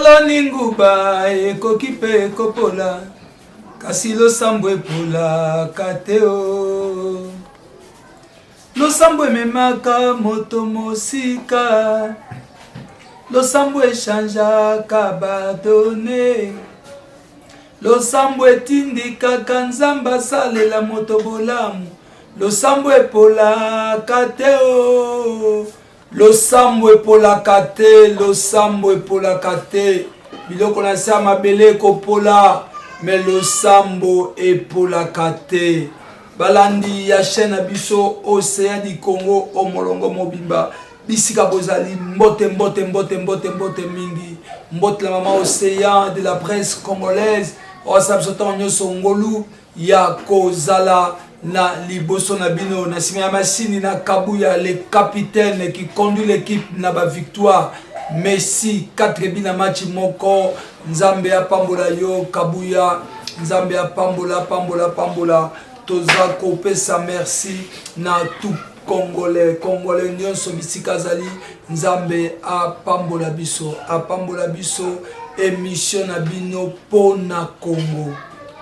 Toloni nguba ekoki mpe kopola, kasi losambo epolaka te o. Losambo ememaka moto mosika, losambo echangeaka ba donnees. Losambo etindikaka Nzambe asalela moto bolamu, losambo epolaka te o. Losambo epolaka te, losambo epolaka te. Biloko na se ya mabele ekopola, me losambo epolaka te. Balandi ya chaîne na biso Océan du Congo o molongo mobimba, bisika bozali, mbote mbote mbote mbote mbote mingi. Mbote na mama Océan de la presse congolaise, osa biso ntango nyonso ngolu ya kozala na liboso na bino na nsima ya masini na Kabuya, le capitaine qui conduit l'équipe na ba victoire. Messi 4 bi na match moko. Nzambe apambola yo Kabuya, Nzambe apambola pambola pambola. Toza kopesa merci na tout Congolais, Congolais nyonso bisika azali, Nzambe apambola biso, apambola biso. Émission na bino pona Congo,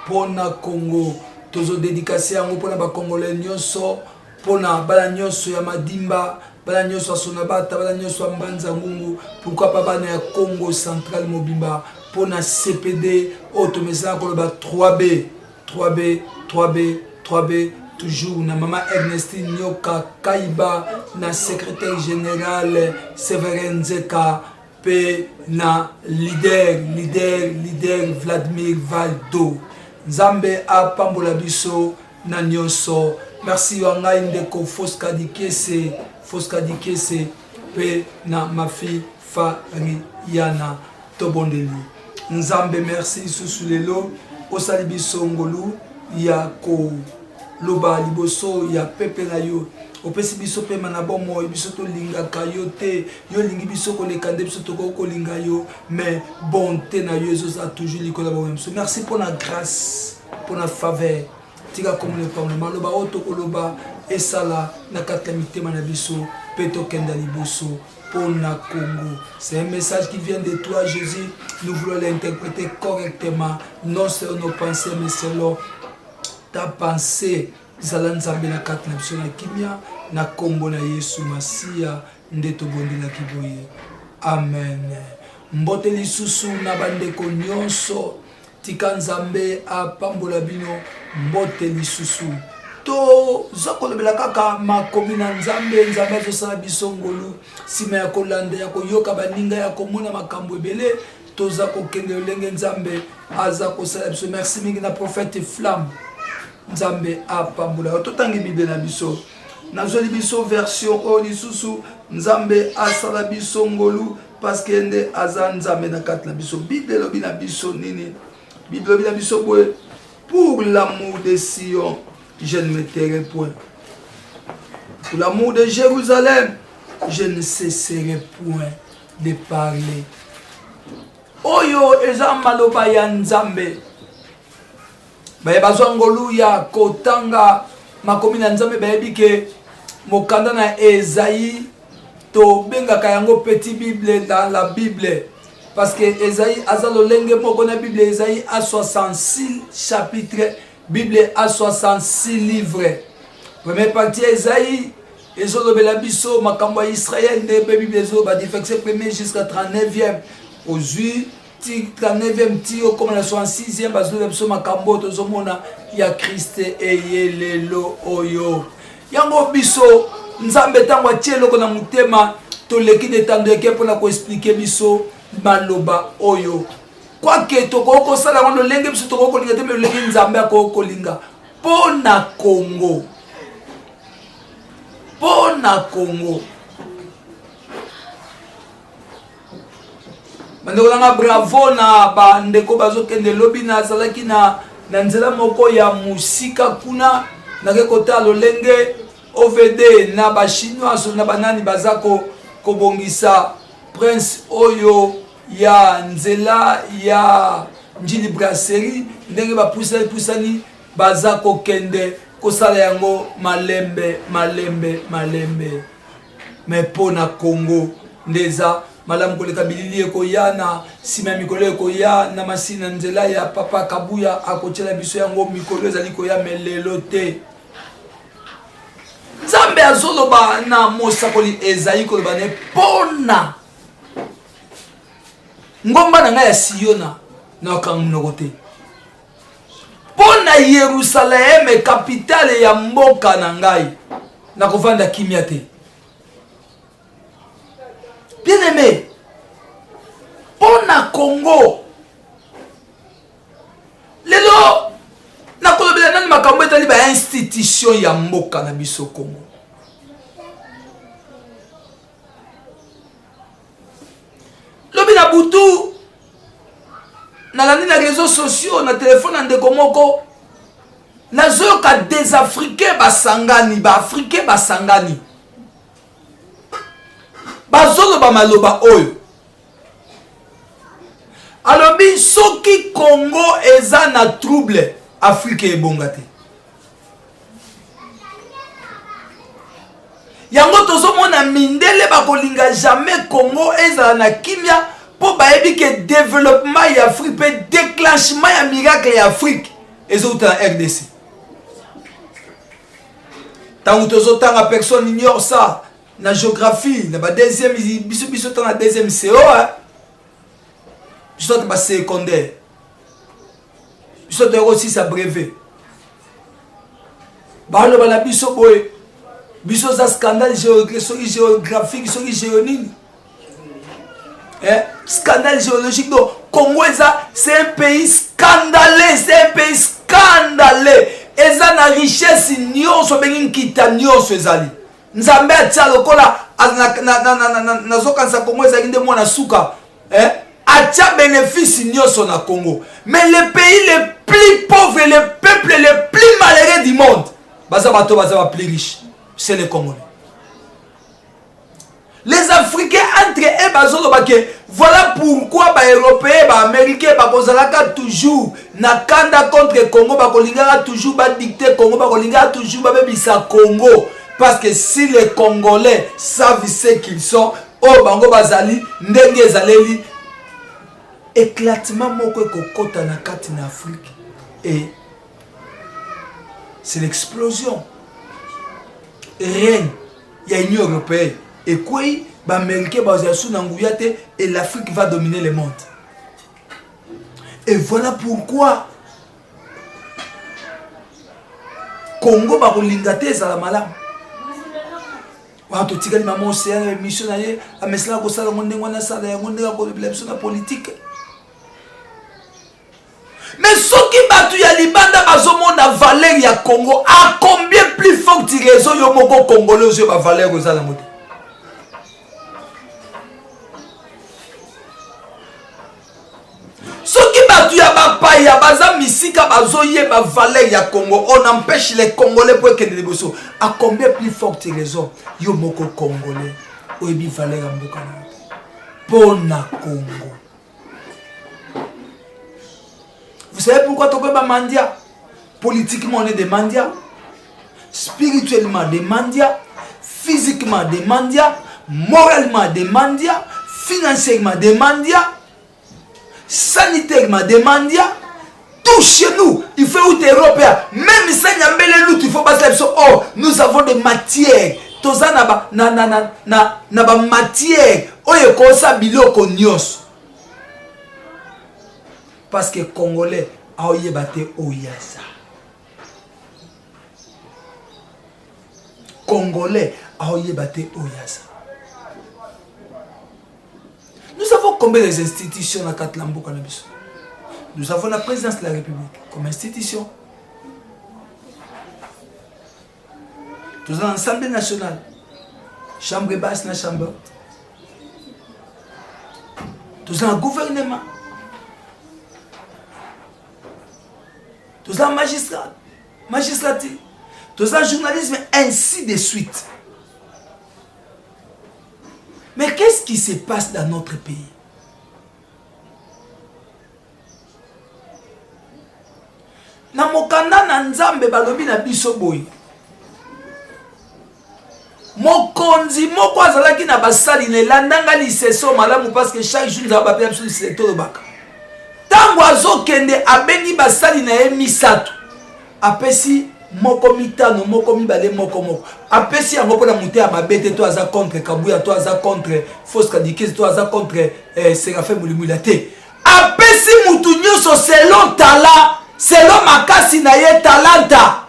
pona Congo, tozo dédicace yango pona ba Congolais nyonso, pona bana nyonso ya Madimba, bana nyonso ya Sonabata, bana nyonso ya Mbanza Ngungu, pourquoi pas bana ya Congo Central mobimba, pona CPD oyo tomesana koloba 3B, 3B, 3B, 3B, toujours na mama Ernestine Nyoka Kaiba, na secrétaire général Severin Nzeka, pe na leader, leader, leader Vladimir Valdo. Nzambe apambola biso na nyonso. Merci wa ngai ndeko Fosca Dikiese, Fosca Dikiese pe na Mafi Fariana. Tobondeli Nzambe, merci lisusu lelo osali biso ngolu ya koloba liboso ya pepe na yo. Opesi biso pema na bomoi, biso tolingaka yo te, yo olingi biso koleka nde biso tokoki kolinga yo, mais bonté na yo ezozala toujours likolo ya bomoi biso. Merci mpona grâce, mpona faveur. Tika komona epambola maloba oyo tokoloba esala na kati ya mitema na biso mpe tokenda liboso pona Congo. C'est un message qui vient de toi, Jésus. Nous voulons l'interpréter correctement, non selon nos pensées, mais selon ta pensée. Zala Nzambe na kati na biso na kimia, na kombo na Yesu Masiya nde tobondelaki boye. Amen. Mbote lisusu na bandeko nyonso. Tika Nzambe apambola bino. Mbote lisusu. Toza kolobela kaka makomi na Nzambe. Nzambe azosala biso ngolu nsima ya kolanda, ya koyoka baninga, ya komona makambo ebele. Toza kokende lolenge Nzambe aza kosala biso. Merci mingi na prophète Flamme. Nzambe apambola yo. Totangi Bible na biso. Nazweli biso version oyo lisusu. Nzambe asala biso ngolu parce que nde aza Nzambe na kati na biso. Bible elobi na biso nini? Bible elobi na biso boye: pour l'amour de Sion, je ne me tairai point. Pour l'amour de Jérusalem, je ne cesserai point de parler. Oyo eza maloba ya Nzambe. Baye bazwa ngolu ya kotanga makomi na Nzambe bayebi ke mokanda na Esaïe tobengaka yango petit Bible dans la Bible, parce que Esaïe aza lolenge moko na Bible. Esaïe a 66 chapitres, Bible a 66 livres. Première partie ya Esaïe ezolobela biso makambo ya Israël, nde mpe Bible ezoloba du verset premier jusqu'à 39e. Ozwi ti 39e ti okoma na 66e, bazoloba biso makambo oyo tozomona ya Christ eye lelo oyo. Yango biso Nzambe ntango atie eloko na motema, toleki na etando eke mpona koexplike biso maloba oyo. Kwake tokoki kosala yango lolenge biso tokoki kolinga te, me lolenge Nzambe akoki kolinga mpo na Congo, mpo na Congo. Bandeko nanga, bravo na bandeko bazokende. Lobi nazalaki na na nzela moko ya mosika kuna, nake kotala lolenge OVD na bachinois na banani baza kobongisa prince oyo ya nzela ya Njili Brasserie, ndenge bapusani pusani baza kokende kosala yango malembe malembe malembe. Me mpo na Congo nde eza Malamu koleka bilili ekoya na nsima ya mikolo ekoya na masini na nzela ya papa Kabuya akotiela biso yango mikolo ezali koya me lelo te. Nzambe azoloba na mosakoli Ezai koloba ne pona ngomba na ngai ya Siona nakanga monoko te mpo na Yerusaleme kapitale ya mboka na ngai nakovanda kimia te. Bien aimé, mpo na Congo lelo nakolobela nani makambo etali ba institution ya mboka na biso Congo. Lobi na butu nalandi na réseaux sociaux na telefone ya ndeko moko nazoyoka des africains basangani baafricain basangani bazoloba maloba oyo alobi soki congo eza na trouble afrika ebonga te yango tozomona mindele bakolinga jamais congo ezala na kimia mpo bayebi ke développement ya afrique mpe déclenchement ya miracle ya afrique ezouta na rdc ntango tozotanga personne ignore ça na géographie na ba deuxième biso biso tanga deuxième co hein? biso ata ba secondaire biso toyaki kosisa brevet baloba na biso boye biso oza scandale soki géographique soki géo nini eh? scandale géologique donc congo eza c'est un pays scandaleux c'est un pays scandaleux eza na richesse nyonso obengi nkita nyonso ezali nzambe atia lokola nazokanisa congo ezalaki nde mwana suka eh? atia bénéfice nyonso na congo mais le pays le plus pauvre le peuple le plus malheureux du monde baza bato baza ba plus riche c'est le congolais Les Africains entre eux bazoloba ke voilà pourquoi ba européens ba américains bakozalaka toujours na kanda contre Congo bakolingaka toujours ba dicter Congo bakolingaka toujours babebisa Congo parce que si les Congolais savent ce qu'ils sont oyo bango bazali ndenge ezaleli éclatement moko ekokota na kati na Afrique et c'est l'explosion règne ya Union européenne ekwei, ba américains bazala sous na nguya te et l'Afrique va dominer le monde. Et voilà pourquoi Congo bakolinga te ezala malamu. Wana totikali mama Océane na émission na ye amesana kosala yango ndenge wana asala yango ndenge akolobela biso na politique. Mais soki batu ya libanda bazomona valeur ya Congo, à combien plus forte raison yo moko congolais ozoyeba valeur oza nango te? Soki batu ya bapaya baza misika bazoyeba valeur ya Congo, on empêche les Congolais po ekende liboso. À combien plus forte raison yo moko congolais oyebi valeur ya mboka na yo te? Mpo na Congo. Vous savez pourquoi tokoyeba mandia? Politiquement, on est des mandia. Spirituellement, des mandia. Physiquement, des mandia. Moralement, des mandia. Financièrement, des mandia. Sanitairement, des mandia. Tout chez nous, il faut où européen. Même ça, il faut pas Oh, nous avons des matières. Toza na ba na na na na na ba matière oyo ekosa biloko nyonso. Parce que congolais aoyeba te oyo aza. Congolais aoyeba te oyo aza. Nous avons combien des institutions na kati na mboka na biso? Nous avons la présidence de la République comme institution. Nous avons l'Assemblée nationale, chambre basse na chambre haute. Nous avons un gouvernement. Nous avons magistrat, magistrature. Nous avons journalisme, ainsi de suite. Mais qu'est-ce qui se passe dans notre pays? Na mokanda na Nzambe balobi na biso boye. Mokonzi moko azalaki na basali na elanda nga liseso malamu parce que chaque jour nzambe apesa biso lisese tolobaka. Ntango azokende abengi basali na ye misato, apesi moko mitano, moko mibale, moko moko. Apesi yango mpona moto ya mabe te, to aza contre Kabuya, to aza contre Fausse Kadikisi, to aza contre eh, Serafin Mulimwila te. Apesi mutu nyonso selon tala, selon makasi na ye talanta.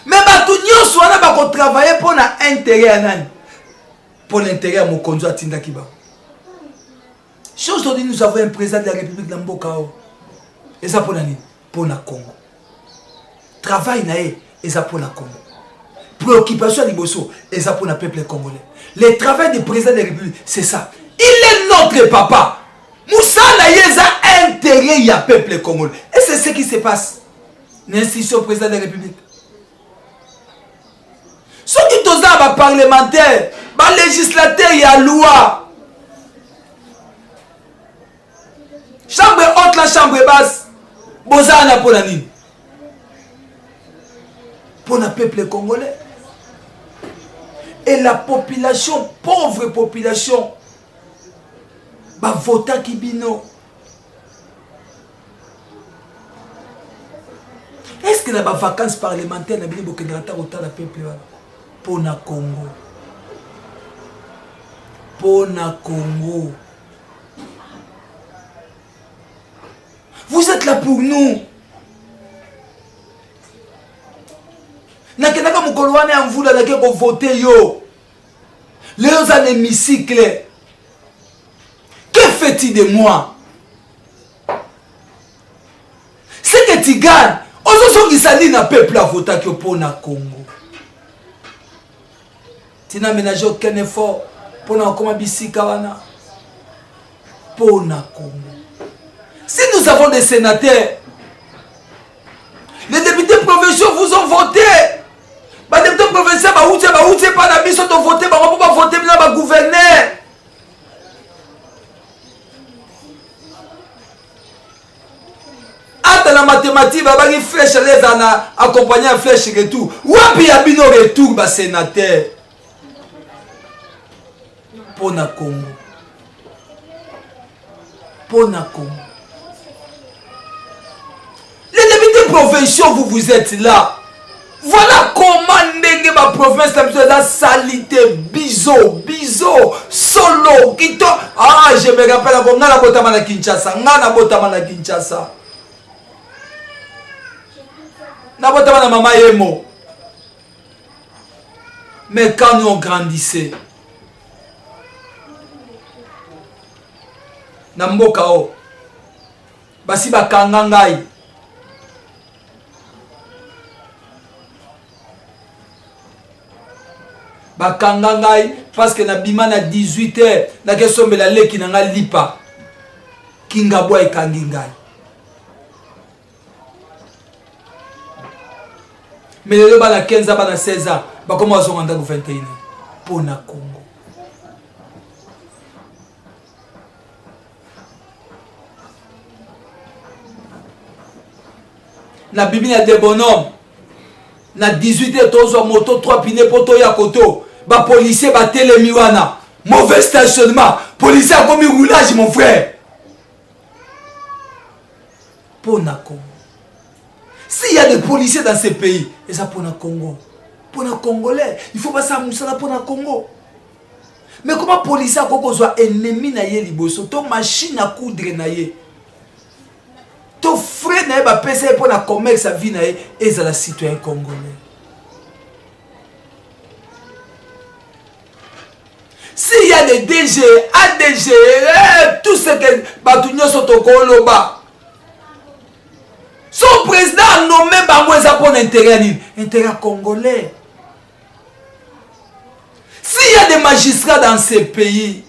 Me bato nyonso wana bakotravaille mpo na interet ya nani? Mpo na interet ya mokonzi atindaki bango. Si aujourd'hui nous avons un président de la République na mboka oyo, eza mpo na nini? Mpo na Congo. Travail na ye eza mpo na Congo. Préoccupation ya liboso eza mpo na peuple congolais. Le travail du président de la République, c'est ça. Il est notre papa. Mosala na ye eza intérêt ya peuple congolais. Et c'est ce qui se passe na institution président de la République. Soki toza na baparlementaire, balégislateur ya loi, chambre haute la chambre basse, boza wana mpo na nini? Mpo na peuple congolais. Et la population, pauvre population, bavotaki bino. Est-ce que na ba vacances parlementaires na bino bokendaka ata kotala peuple wana? Mpo na Congo, mpo na Congo. Vous êtes là pour nous. Nakendaka mokolo wana ya mvula nake kovote yo. Lelo oza na hémicycle. Que fais-tu de moi? Ce que tu gagnes, ozozongisa nini na peuple avotaki yo mpo na Congo? Tu n'as ménagé aucun effort mpo na kokoma bisika wana mpo na Congo. Si nous avons des sénateurs, les députés provinciaux vous ont voté. Ba députés provinciaux bauti bauti epa na biso tovote bango mpo bavote bino ba gouverneur. Ata na mathématique babaki flèche ale ezala na accompagné ya flèche retour. Wapi ya bino retour ba sénateur mpo na Congo, mpo na Congo. Les députés provinciaux, vous, vous êtes là. Voilà comment ndenge ba province na biso eza salite, bizo bizo solo kito. Ah, je me rappelle ako nga nabotama na Kinshasa, nga nabotama na Kinshasa, nabotama na mama Yemo. Mais quand nous on grandissait na mboka oyo, basi bakanga ngai bakanga ngai parce que nabima na 18 heures nakesombela leki na ngai lipa, kingabwa ekangi ngai. Mais lelo bana 15 ans, bana 16 ans bakoma bazonga ndako 21 mpo na Congo. Na bibi na de bonhomme na 18 heures tozwa moto 3 pine mpo toya koto, bapolisier batelemi wana, mauvais stationnement, policier akomi roulage mon frère. Mpo na Congo, s'il y a des policiers dans ce pays, eza mpo na Congo, mpo na Congolais. Il faut basala mosala mpo na Congo. Mais comment policier akoki kozwa ennemi na ye liboso to machine à coudre na ye to frais na ye bapesa ye mpo na commerce ya vie na ye ezala citoyen congolais? S'il y a des DG, ADG, eh, tout ce que bato nyonso tokoloba, son président a nommé bango eza mpo na intérêt ya nini? Intérêt ya congolais. S'il y a des magistrats dans ce pays,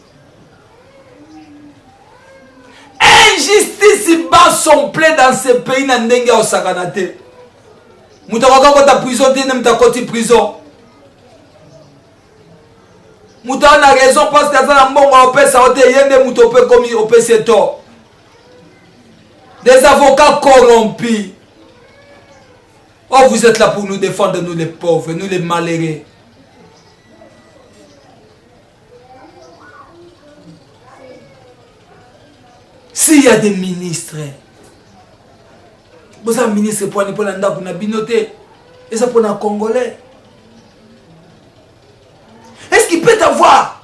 injustice bat son plein dans ce pays na ndenge ya osakana te. Moto akoki akota prison te, nde moto akoti prison. Moto aza na raison parce que aza na mbongo opesa yo te, ye nde moto ope komi opesi ye tort. Des avocats corrompus. Oh, vous êtes là pour nous défendre, nous les pauvres, nous les malheureux. S'il y a des ministres, boza ministre pwani mpo na ndako na bino te eza mpo na congolais est ce qu'il peut avoir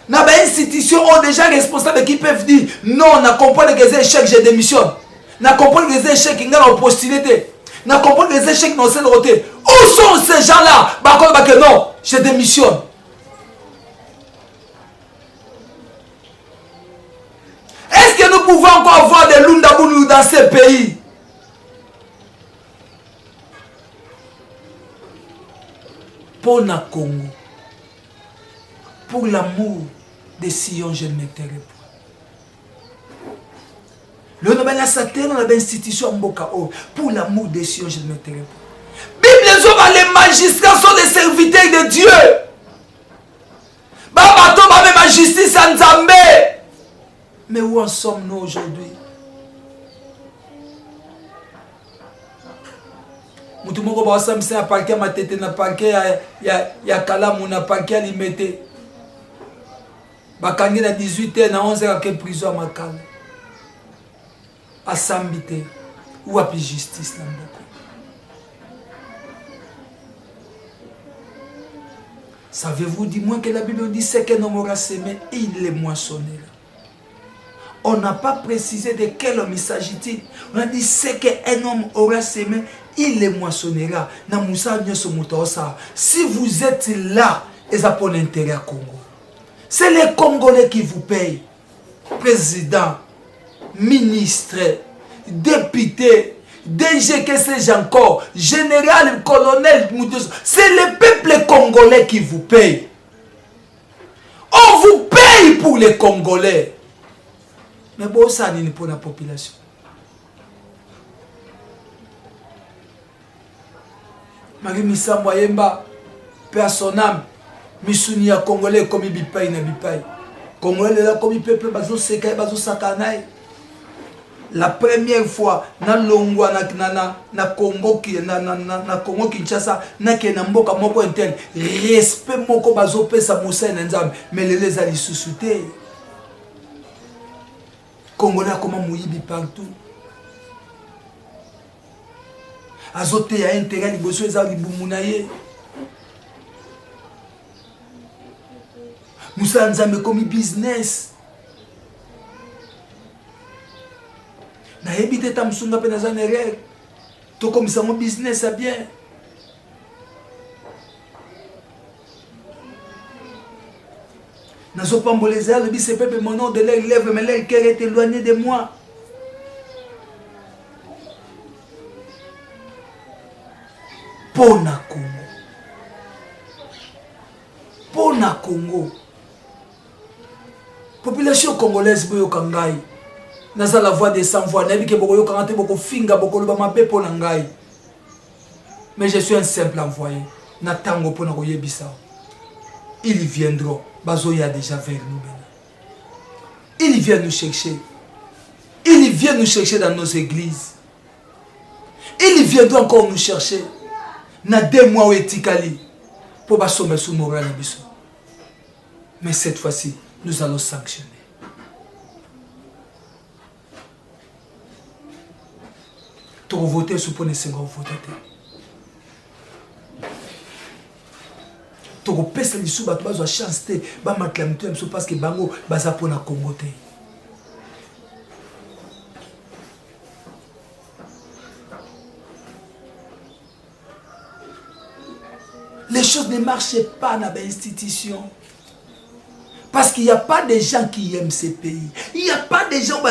na bainstitution oyo déjà responsable qui peuvent dire non na comprendre que eza échec je démissionne na comprendre que eza échec ngai na opostule te na comprendre que eza échec na osaleloko te où sont ces gens là bakoloba que non je démissionne Est-ce que nous pouvons encore avoir des Lunda dans ce pays Pour na Congo, pour l'amour de Sion, je ne me tairai point. lelo na na bainstitution ya mboka oyo pour l'amour de Sion, je ne me tairai point. Bible ezoba les magistrats sont des serviteurs de Dieu. Ba bato bamema justice ya Nzambe. Mais où en sommes-nous aujourd'hui? moto moko baosambisa na parke ya matete na parke ya, ya, ya kalamu na parke ya limete bakangi na 18 heures na 11 heures ake prison ya makala asambi te wapi justice na mboka Savez-vous du moins que la Bible dit ce qu'un homme aura semé, il le moissonnera. On n'a pas précisé de quel homme il s'agit-il. On a dit ce qu'un homme aura semé, il le moissonnera. Na musa nyoso moto aosala. Si vous êtes là, eza pour l'intérêt ya Congo. C'est les Congolais qui vous payent. Président, ministre, député, DG, que sais-je encore, général, colonel, c'est le peuple congolais qui vous paye. On vous paye pour les Congolais. Mais bon, ça n'est pour la population. Marie Misambo ayemba pe à son âme misuni ya congolais ekomi bipai na bipai congolais lelo akomi peuple bazoseka ye bazosakana na ye la première fois nalongwa na, na, na, na congo na, na, na, na congo kinshasa nakende na mboka moko intel respect moko bazopesa mosali na nzambe mais lelo eza lisusu te congolais akoma moyibi partout azoteya interet liboso eza libumu na ye mosala nzambe ekomi business nayebi te ta mosusu nga mpe naza na erreur tokomisa yango business ya bien nazopambola ezali alobi ce peuple mon nom de leur lèvre mais leur cœur est éloigné de moi mpo na congo mpo na congo population congolaise boyoka ngai naza la voix de sans voix nayebi ke bokoyokanga te bokofinga bokoloba mabe mpo na ngai mais je suis un simple envoyé na ntango mpo na koyebisa ils viendront bazoya déjà vers nous maintenant ils viennent nous chercher ils viennent nous chercher dans nos églises ils viendront encore nous chercher na deux mois oyo etikali mpo basomba su moral na biso mais cette fois-ci nous allons sanctionner tokovote su mpo na esengo ya kovote te tokopesa lisusu bato bazwa chance te bamatela mito ya biso parce que bango baza mpo na congo te Les choses ne marchent pas dans l'institution. Parce qu'il n'y a pas de gens qui aiment ce pays. Il n'y a pas de gens qui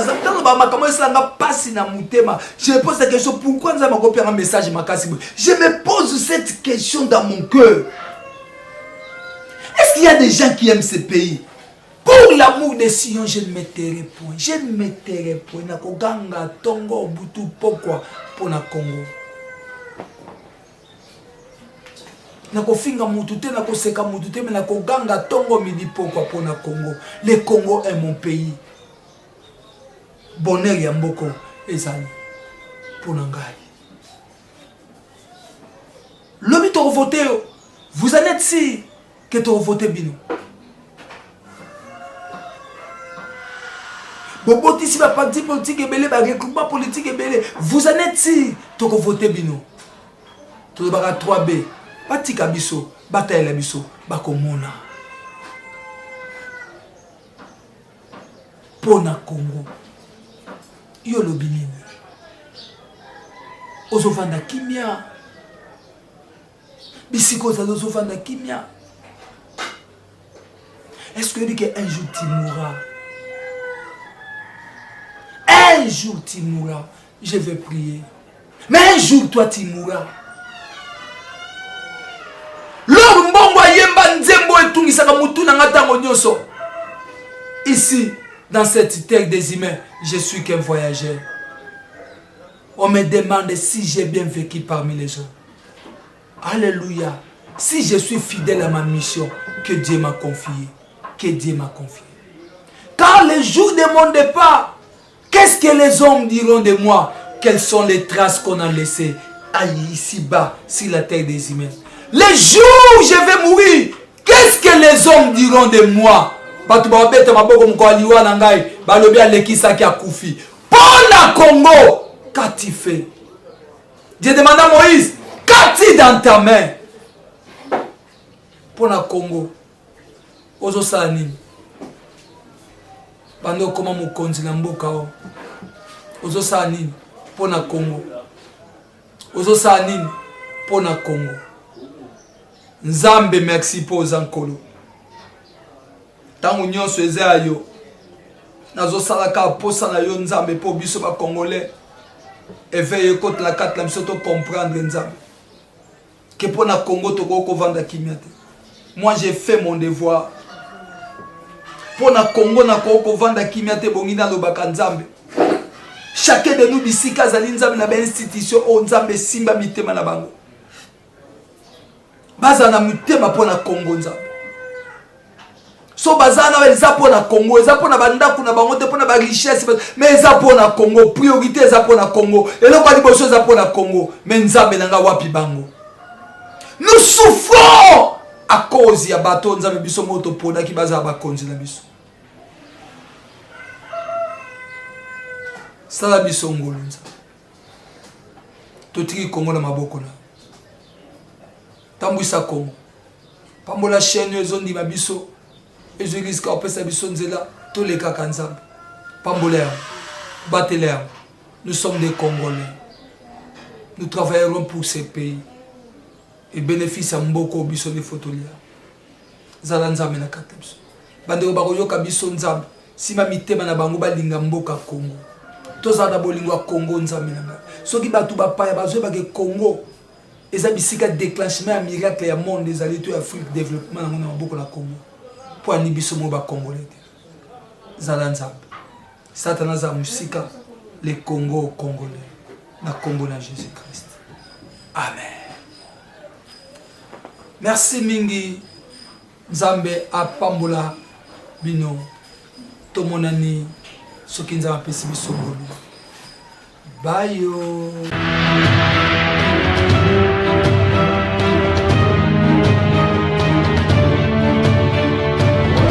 Je me pose la question pourquoi nous avons un message Je me pose cette question dans mon cœur. Est-ce qu'il y a des gens qui aiment ce pays Pour l'amour de Sion, je ne me tairai point. Je ne me tairai point. Nakoganga tongo butu pokwa pona Congo. Nakofinga mutu te, nakoseka mutu te, mais nakoganga tongo midi pokwa pona Congo. Le Congo est mon pays. Bonheur ya mboko ezali pona ngai. Tokovote yo. Vous en êtes sûr que tokovote bino? Bobotisi ba parti politique ebele, ba regroupement politique ebele. Vous en êtes sûr tokovote bino? Tolobaka 3B. Batika biso, batalela biso, bakomona. Mpo na Congo, yo olobi nini? Ozovanda kimia bisika ozali, ozovanda kimia. Est-ce que oyebi ke un jour tu mourras? Un jour tu mourras. Je vais prier, mais un jour toi tu mourras. Lor Mbongo ayemba nzembo etungisaka mutu na nga ntango nyonso. Ici, dans cette terre des humains, je suis qu'un voyageur. On me demande si j'ai bien vécu parmi les hommes. Alléluia. Si je suis fidèle à ma mission que Dieu m'a confiée, que Dieu m'a confiée. Car le jour de mon départ, qu'est-ce que les hommes diront de moi? Quelles sont les traces qu'on a laissées ici-bas, sur la terre des humains? Le jour où je vais mourir, qu'est-ce que les hommes diront de moi? Bato babeta maboko mokolo ya liwa na ngai, balobi alekisaki, akufi. Mpo na Congo, qu'as-tu fait? Dieu demanda à Moïse, qu'as-tu dans ta main? Mpo na Congo, ozosala nini? Banda okoma mokonzi na mboka oyo, ozosala nini mpo na Congo? Ozosala nini mpo na Congo? Nzambe, merci mpo oza Nkolo. Ntango nyonso eza ya yo. Nazosala kaka posa na yo, Nzambe, mpo biso bacongolais éveil ekotela kati na biso, tocomprendre, Nzambe, ke mpo na Congo tokoki kovanda kimia te. Moi, j'ai fait mon devoir. Mpo na Congo nakoki kovanda kimia te. Bongi nalobaka, Nzambe, chacun de nous bisika azali, Nzambe, na bainstitution oyo, Nzambe, esimba mitema na bango, bazala na motema mpo na Congo, Nzambe. So baza na eza mpo na Congo, eza mpo na bandako na bango te, mpo na barichesse, mais eza mpo na Congo. Priorité eza mpo na Congo, eloko ya liboso eza mpo na Congo. Mais Nzambe na nga, wapi bango? Nous souffrons à cause ya bato, Nzambe, biso moko toponaki bazala bakonzi na biso. Sala biso ngolu, Nzambe. Totiki Kongo na maboko na tambwisa Kongo. Pambola chaîne oyo ezondima biso, ezwi risque opesa biso nzela tolekaka. Nzambe, pambola yango, batela yango. Nous sommes des Congolais, nous travaillerons pour ce pays et bénéfice ya mboka oyo biso nde fo tolia. Zala Nzambe na kati na biso. Bandeko bakoyoka biso, Nzambe, nsima mitema na bango balinga mboka Congo. Tozala na bolingo ya Congo, Nzambe na ngai. Soki bato bapaya bazoyebake Congo eza bisika déclenchement ya miracle ya monde ezali, to ya Afrique, développement nango na maboko na Congo, mpo ani biso moko bacongolais te. Zala Nzambe, Satana aza mosika. Le Congo congolais, na nkombo na Jésus Christ, amen. Merci mingi. Nzambe apambola bino. Tomonani soki Nzambe apesi biso ngolu. Bayo.